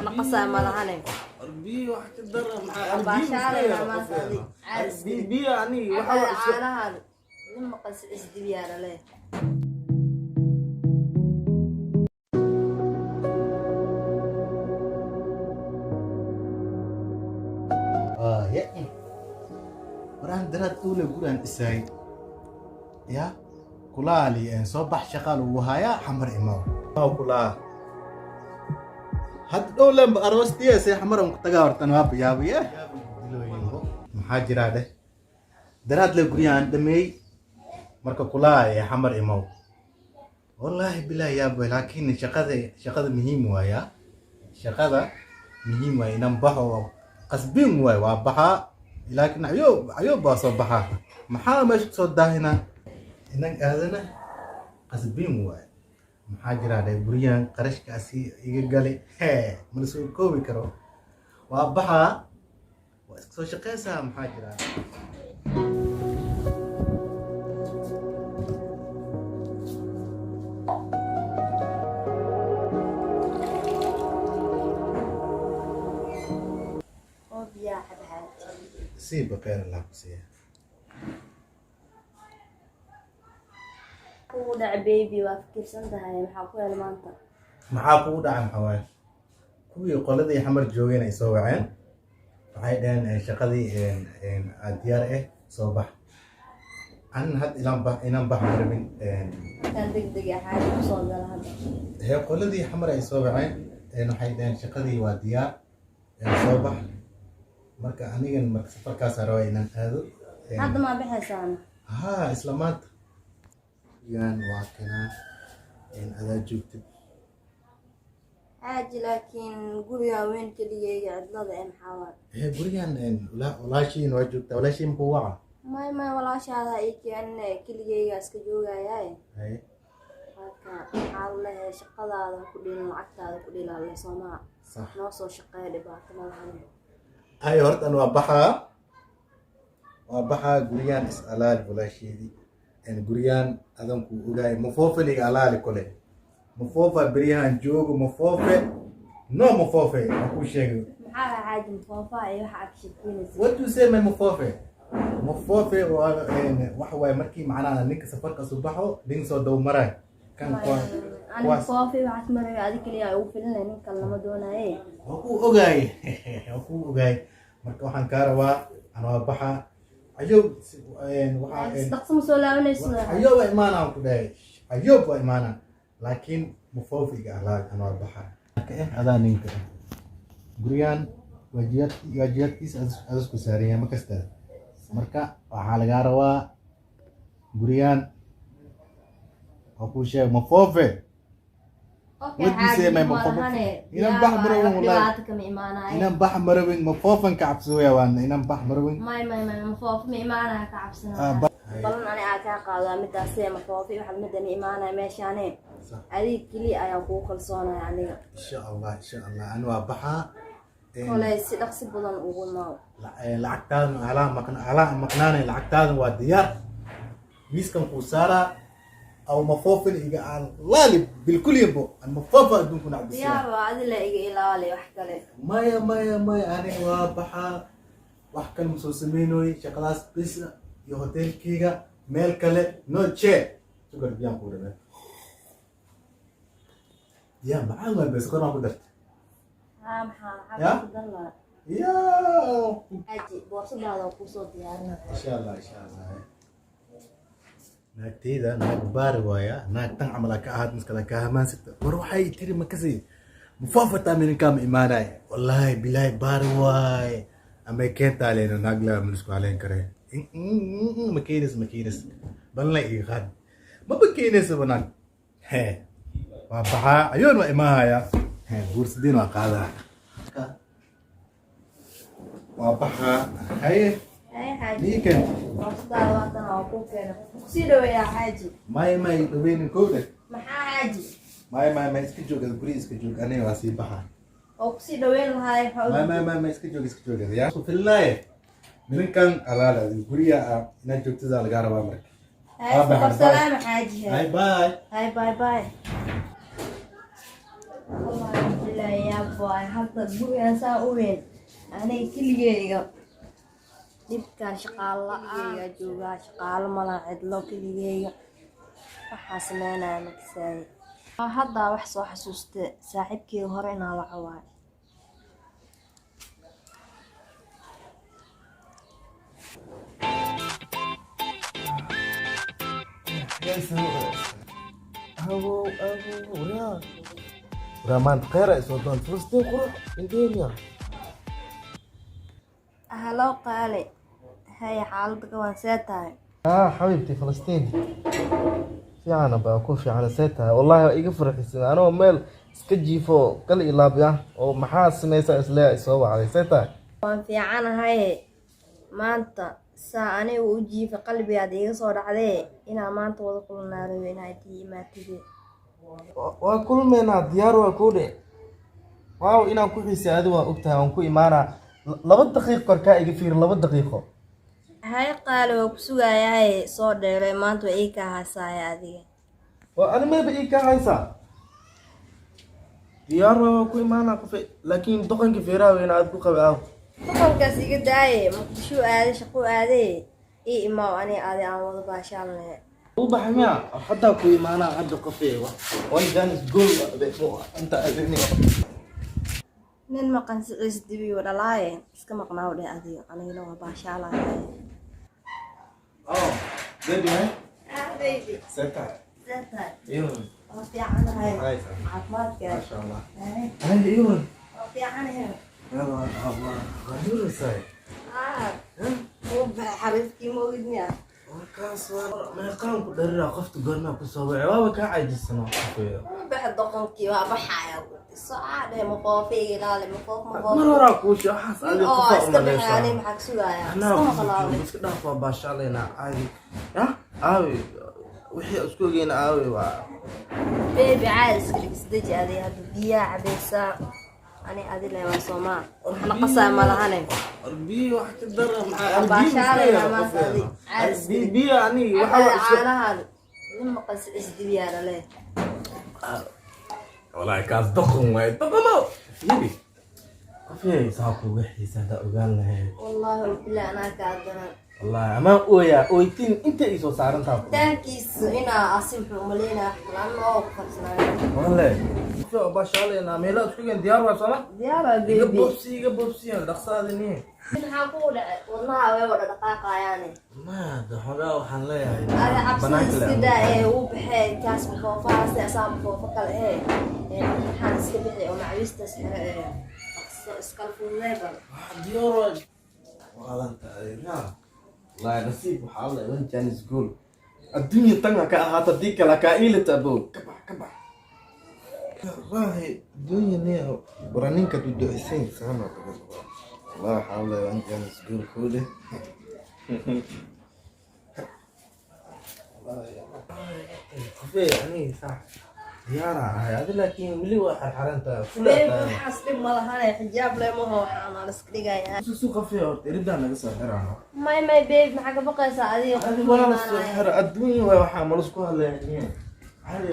naqasaa malahane. Biyo wax ka dara maxaa? Baashaaleyna maanta adi. Caadi. Biyo aniga waxa Cabada waa iska caanahan nin maqan si isdibiyaana leh. Ya waraan daraad uule guraan dhisaay ya kulaali een soo bax, shaqaa lagu hayaa, xamar imaw kulaa. Hadda dhow lemba aroostiya see xamar aan ku tagaa hortan waa yaabiye dilooyinbo. Maxaa jiraa dheh? Daraad le guryahan dhameey marka kulaa ee xamar imaw. Wallaahi bilaahi yaab, laakiin shaqada muhiim waaya, shaqada muhiim waaya, inaan baxo oo qasbin waay, waa baxaa, laakiin ayoob ayoob baa soo baxaa. Maxaa meesha kusoo daahinaa inan aadana qasbin waay. Maxaa jiraa dhe? Guryahan qarashkaasi iga gali hee ma la soo koobi karo. Waa baxaa, waa iska soo shaqeysaa. Maxaa jiraa? Oo biyaha cab, xaaji. Siiba, kheyr Allah ku siiya. Kugu dhac baby, waa fikirsan tahay, maxaa ku hel maanta? Maxaa kugu dhacay? Maxaa waaye? Kuwii qoladii xamar joogeen ay soo waceen, waxay dhaheen shaqadii aad diyaar ah, soo bax. Anin had ilaan bax, inaan bax ma rabin. Kan deg deg ah xaaji kusoo gala hadda. Hee, qoladii xamar ay soo waceen, waxay dhaheen shaqadii waa diyaar, soo bax. Marka anigan marka safarkaas rabaa inaan aado. Hadda maa baxaysaana? Haa, isla maanta yan waa kanaa adaa joogtid. Xaaji, laakiin guriga weyn keligeyga cidlada ee maxaa waay? Hee, gurigan walaashiin waa joogtaa, walaashiin makuu waca? May may, walaashaada ii keenine, keligeyga iska joogayaaye. Haye. Marka maxaa lehe, shaqadaada ku dhilin, lacagtaada ku dhilaalle soomaa? Sax. Noo soo shaqeeya, dhibaato malahan. Hay, hortan waa baxaa, waa baxaa. Guriyaan is alaali walaasheedii. Guriyaan adan kuu ogaay mafoofeliga alaali kole mafoofa beryahan joogo mafoofe no mafoofe waan kuu sheegay. Maxaa waay xaaji mafoofaha iyo waxa aad ka sheekeynaysa? What you say, my mafoofe? Mafoofe waa waxa waaye markii macnaha ninka safarka soo baxo, nin soo dhow maray kan Ani kuwaas. mafoofi waxaas marayo, adi keliya ugu filinay, nin kale lama doonaye. Waa kuu ogaay, waa kuu ogaay. Marka waxaan kaa rabaa, ana waa baxaa ayow waxaa Dhaqso ma soo laabanayso? Ayoob waa imaanaan ku dhahay, ayoob waa imaanaan, laakiin mafoofiga alaag, ana waa baxaa. Marka adaa ninka guriyaan waajibaadkiisa adasku saaran yahay ma kasta. Marka waxaa lagaa rabaa guriyaan waa kuu sheegay mafoofe. Okay. What you say, Xaaji my malahane. Inaan bax marawin, wax wallahi. Dhibaato kama imaanayo. Inaan bax marawin, mafoofan ka cabsooya waana inaan bax marawin. May may may, mafoofi ma imaanaya, ka Ah, cabsanaya. Balan ani aa kaa qaadaa midaasee, mafoofi waxa midani imaanaya meeshaane. Sax. Adiga keliya ayaan kugu kalsoonaya aniga. Insha Allah, insha Allah, ani waa baxaa. Koley si dhaqsi badan ugu maaw. Lacagtaadan alaa maqna, alaa maqnaanay, lacagtaadan waa diyaar, miiskan kuu saaraa aw mafoofin iga aan laali bilkuliyanbo an mafoofa adduunku nacbisiya. Diyaar waa, adi la iga ilaali wax kale. Maya maya maya, aniga waa baxaa, wax kale ma soo sameynooy, shaqadaas bis iyo hotelkeyga, meel kale no che sugar. Biyaan kuu dhamee, biyaa macaan waay, bes qoraan ku darta. Haa, maxaa Ya? maxaa ku dar lahaa? Ya. Xaaji, boorsadaada waa kuusoo diyaarinaya. Insha Allah, insha Allah. Naagteyda naag baari waaya, naag tan camal aa ka ahaad miskala kaa hamaansata. War waxay tiri makasi mufaafataa mininkaa ma imaanay. Wallaahi bilaahi baari waaye, amay keentaa leeno naag la ma lisku haleyn kare. Ma keenaysa, ma keenaysa, balna ii qaad, maba keenaysaba naag. Hee, waa baxaa, ayoon waa imaahaya. Hee, guursidiin waa qaadaa, waa baxaa. Haye. Haye xaaji. Niikan. Boorsadaada waa tan, waa kuu keenay, kusii dhaweeyaa xaaji. May may, dhaweynin kowdhe. Maxaa xaaji? May may may, iska joog, guri iska joog, aniga waa sii baxaa. Oo kusii dhaweyn lahaay maxaa? May may may may, iska joog, iska joog, yaa ku filnaaye nimankan alaala guriga ah inaad joogtada lagaa rabaa marka. Haye, safar salaama xaaji. Hay, bye. Hay, bye bye. Wallahi billahi yaab. Waay hadda gurigaan saa u weyn aniga keligeyga dhibkaan shaqaalo la-aan joogaa, shaqaalo malaha, cidlo keligeyga. Waxaa sameynaya makasaaye. Haddaa wax soo xasuuste, saaxiibkeyga hore inaa waco waay. Awow, awow, waraa. Waraa maanta kheyr ay soo doon. Filistiin qurux inteemiya. Halo qaale, hay, xaaladda ka waan, see tahay? Ah, xabiibti Filistiin. Fiican baa ku fiican, see tahay? Wallahi waa iga farxisay. Anoo meel iska jiifo kal ilaabya oo maxaa samaysaa isleeyahay soo wacday. See tahay? Waan fiicanahay. Maanta saa aniga u jiifa qalbigaad iiga soo dhacdee, inaa maanta wada kulannaa rabe, inaa tii imaatide. Waa kulmeynaa, diyaar waa kuu dhe. Waaw, inaan ku xiisay adi waa ogtahay, waan ku imaanaa. 2 daqiiqo korkaa iga fiir, 2 daqiiqo. Hay qaali, waa ku sugayahay, soo dheeray, maanta waa ii kaa hasaaya adiga. Waa ani mayba ii kaa haysaa. Diyaar waa ku imaanaa qofe, laakiin doqonka feeraha weyna aad ku qabi aaw. Doqonkaas iga daaye, Muqdisho aade, shaqo aade, ii imaaw, ani adi aan wada baashaalne. U baxay miya? Haddaa ku imaanaa hadda qofe. One chance goal inta adini. Nin maqan siciis dibiyo dhalaaye, iska maqnaaw dheh adiga, anigana waa baashaalaya. Oh, baby, hey? Ah, baby. Seta. See tahay? Iyo. Waa fiicanahay. Haysa. Caafimaadka? Masha Allah. Hay. Hey, iyo. Waa fiicanahay. Yalla, Allah. Waa Ah, wuu baxay xariifkii, ma ogid miya? Warkaas waa meeqaan ku dhariraa qofta goormaa ku soo wacay, waaba kaa caajisano qofeeyo. Wuu baxay doqonkii, waa baxaya, socaa dheh, maqoofe iga ilaali, maqoof maqoof. Mar horaa kuusha waxaas Nin adiga oo qofaa iska baxay, umaleysaa. ani maxaa ka sugayaa? Anaa Iska maqnaaw dheh. iska dhaaf, waa baashaalaynaa caadi ya aawi wixii isku ogeyna aawi waa. Baby, caadi iska dhig, isdeji adiga, hadda biyaha cabaysaa, ani adi le waa soomaa, waxna qasaa ma lahane. Biyo wax ka dara maxaa? Waa baashaalayna maanta adi, caadi iska dhig. Biyo ani Cabaa waxa caanahan, nin maqan si isdibiyaa dhale. Walahi kaas doqon waay, doqomo fiiri qofey saa kuuga xiisa haddaa ogaan lahayd. Wallaahi wabilah, anaa kaa daran. Wallahi amaan ooyaa, ooytiin inta ii soo saarantaa. Taankiisu inaa asi muxuu umaleynaa wax oo ku farsanaayo. Walle qofey oo baashaalaynaa meelo isku geen, diyaar waa sooma? Diyaara. Iga Baby. Boobsi, iga boobsiya, dhaqsaadi ni. Maxaa kugu dhacay? Wadnaha way wada dhaqaaqayaane. Maada xogaa waxaan leeyahay. Ada cabsida Banaanka iska le. daa ee uu baxee kaas makoofahaas, asaa makoofo kale ee maxaan iska bixi oo macawiistaas xire ee dhaqso iskala fududee bal. Diyaar waa waalanta adiga. Wallahi nasiib waxaa la one chance goal adduunya tan ha ka ahaata, dii kale kaa iilata abow, ka bax, ka bax. Wallahi adduunya niya wara ninka duducisayn saana. Wallahi waxaa la one chance goal kuule. Qofey aniga sax diyaara ahay adi, laakiin weli waa xarxarantaa. Baby, waxaas dhib ma lahane, xijaab le maho, waxaan la iska dhigayaa. Susu qofey, horta eridaa naga soo xiraano. May may baby, maxaa ka baqaysaa adiga? Adi Qofku waa la soo imaanaya. xira adduunya waay, waxaa malasku hadlaya. Caadi.